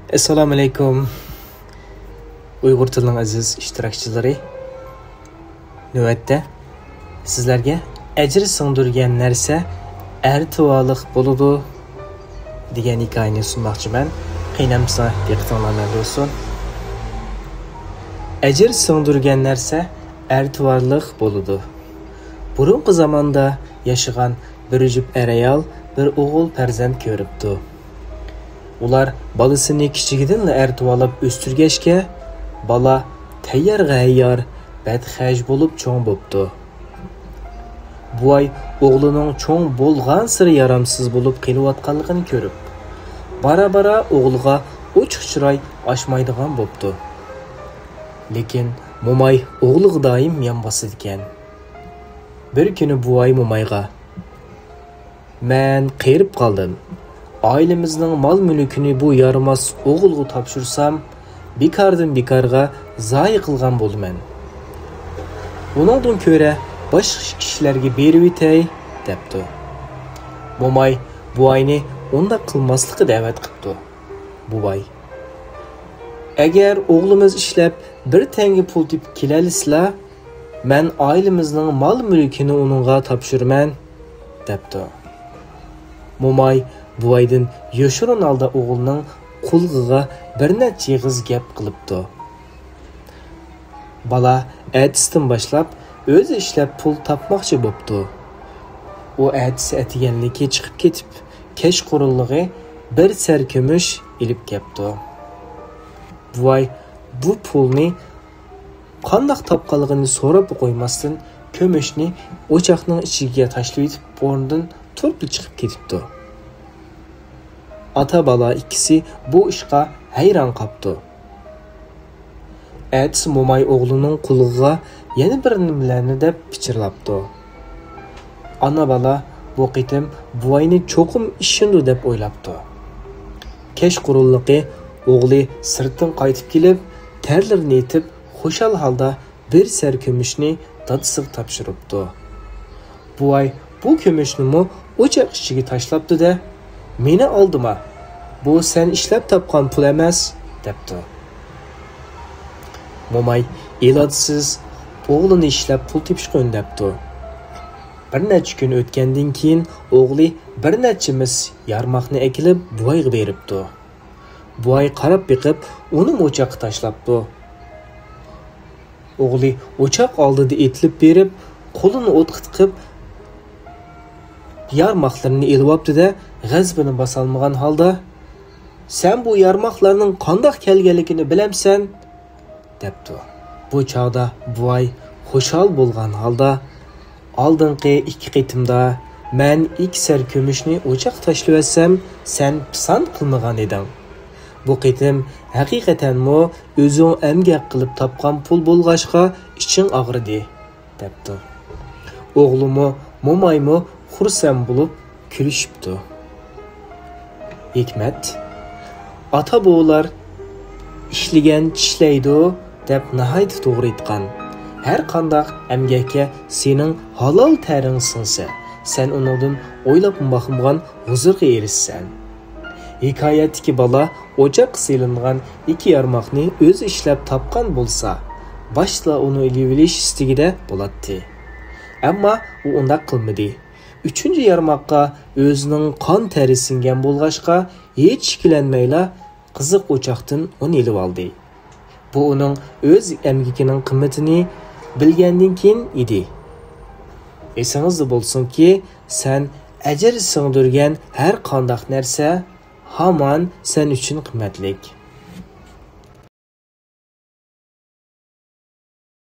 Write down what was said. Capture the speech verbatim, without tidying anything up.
ئەسسالامۇئەلەيكۇم، ئۇيغۇر تىلىنىڭ ئەزىز ئىشتىراكچىلىرى. نۆۋەتتە سىزلەرگە «ئەجىر سىڭدۈرگەن نەرسە ئەرتىۋارلىق بولىدۇ» دېگەن ھېكايىنى سۇنماقچىمەن. قېنى ئەمىسە دىققىتىڭلار مەندە بولسۇن. ئەجىر سىڭدۈرگەن نەرسە ئەرتىۋارلىق بولىدۇ. بۇرۇنقى زاماندا ياشىغان بىر جۈپ ئەر-ئايال بىر ئوغۇل پەرزەنت كۆرۈپتۇ. ئۇلار بالىسىنى كىچىكىدىنلا ئەرتىۋالاپ ئۆستۈرگەچكە، بالا تەييارغا ھەييار، بەتخەج بولۇپ چوڭ بوپتۇ. بوۋاي ئوغلىنىڭ چوڭ بولغانسېرى يارامسىز بولۇپ قېلىۋاتقانلىقىنى كۆرۈپ، بارا-بارا ئوغلىغا ئوچۇق چىراي ئاچمايدىغان بوپتۇ. لېكىن موماي ئوغلىغا دائىم يان باسىدىكەن. بىر كۈنى بوۋاي مومايغا، «مەن قېرىپ قالدىم. ئائىلىمىزنىڭ مال-مۈلكىنى بۇ يارىماس ئوغۇلغا تاپشۇرسام، بىكاردىن بىكارغا زايە قىلغان بولىمەن. ئۇنىڭدىن كۆرە باشقا كىشىلەرگە بېرىۋېتەي» دەپتۇ. موماي بوۋاينى ئۇنداق قىلماسلىققا دەۋەت قىپتۇ. بوۋاي، «ئەگەر ئوغلىمىز ئىشلەپ بىر تەڭگە پۇل تېپىپ كېلەلىسىلا، مەن ئائىلىمىزنىڭ مال-مۈلكىنى ئۇنىڭغا تاپشۇرىمەن» دەپتۇ. موماي بوۋايدىن يوشۇرۇن ھالدا ئوغلىنىڭ قۇلىقىغا بىر نەچچە ئېغىز گەپ قىلىپتۇ. بالا ئەتىسىدىن باشلاپ ئۆزى ئىشلەپ پۇل تاپماقچى بوپتۇ. ئۇ ئەتىسى ئەتىگەنلىكى چىقىپ كېتىپ، كەچقۇرۇنلۇقى بىر سەر كۈمۈش ئېلىپ كەپتۇ. بوۋاي بۇ پۇلنى قانداق تاپقانلىقىنى سوراپلا قويماستىن، كۈمۈشنى ئوچاقنىڭ ئىچىگە تاشلىۋېتىپ، ئورنىدىن تۇرۇپلا چىقىپ كېتىپتۇ. ئاتا-بالا ئىككىسى بۇ ئىشقا ھەيران قاپتۇ. ئەتىسى موماي ئوغلىنىڭ قۇلىقىغا يەنە بىر نېمىلەرنى دەپ پىچىرلاپتۇ. ئانا-بالا بۇ قېتىم بوۋاينى چوقۇم ئىشىنىدۇ دەپ ئويلاپتۇ. كەچقۇرۇنلۇقى ئوغلى سىرتتىن قايتىپ كېلىپ، تەرلىرىنى ئېتىپ، خۇشال ھالدا بىر سەر كۈمۈشنى دادىسىغا تاپشۇرۇپتۇ. بوۋاي بۇ كۈمۈشنىمۇ ئوچاق ئىچىگە تاشلاپتۇ-دە، «مېنى ئالدىما، بۇ سەن ئىشلەپ تاپقان پۇل ئەمەس» دەپتۇ. موماي ئىلاجسىز ئوغلىنى ئىشلەپ پۇل تېپىشقا ئۈندەپتۇ. بىر نەچچە كۈن ئۆتكەندىن كېيىن ئوغلى بىر نەچچە مىس يارماقنى ئەكېلىپ بوۋايغا بېرىپتۇ. بوۋاي قاراپ بېقىپ ئۇنىمۇ ئوچاققا تاشلاپتۇ. ئوغلى ئوچاق ئالدىدا ئېتىلىپ بېرىپ، قولىنى ئوتقا تىقىپ، يارماقلىرىنى ئېلىۋاپتۇ-دە، غەزىپىنى باسالمىغان ھالدا، «سەن بۇ يارماقلارنىڭ قانداق كەلگەنلىكىنى بىلەمسەن؟» دەپتۇ. بۇ چاغدا بوۋاي خۇشال بولغان ھالدا، «ئالدىنقى ئىككى قېتىمدا مەن ئىككى سەر كۈمۈشنى ئوچاققا تاشلىۋەتسەم، سەن پىسەنت قىلمىغان ئىدىڭ. بۇ قېتىم ھەقىقەتەنمۇ ئۆزۈڭ ئەمگەك قىلىپ تاپقان پۇل بولغاچقا، ئىچىڭ ئاغرىدى» دەپتۇ. ئوغلىمۇ، مومايمۇ خۇرسەن بولۇپ كۈلۈشۈپتۇ. ھېكمەت، ئاتا-بوۋىلار «ئىشلىگەن چىشلەيدۇ» دەپ ناھايىتى توغرا ئېيتقان. ھەر قانداق ئەمگەككە سېنىڭ ھالال تەرىڭ سىڭسە، سەن ئۇنىڭدىن ئويلاپمۇ باقمىغان ھۇزۇرغا ئېرىشىسەن. ھېكايەتتىكى بالا ئوچاققا سېلىنغان ئىككى يارماقنى ئۆزى ئىشلەپ تاپقان بولسا، باشتا ئۇنى ئېلىۋېلىش ئىستىكىدە بولاتتى. ئەمما ئۇ ئۇنداق قىلمىدى. ئۈچىنچى يارماققا ئۆزىنىڭ قان تەرى سىڭگەن بولغاچقا، ھېچ ئىككىلەنمەيلا قىزىق ئوچاقتىن ئۇنى ئېلىۋالدى. بۇ ئۇنىڭ ئۆز ئەمگىكىنىڭ قىممىتىنى بىلگەندىن كېيىن ئىدى. ئېسىڭىزدە بولسۇنكى، سەن ئەجىر سىڭدۈرگەن ھەر قانداق نەرسە ھامان سەن ئۈچۈن قىممەتلىك.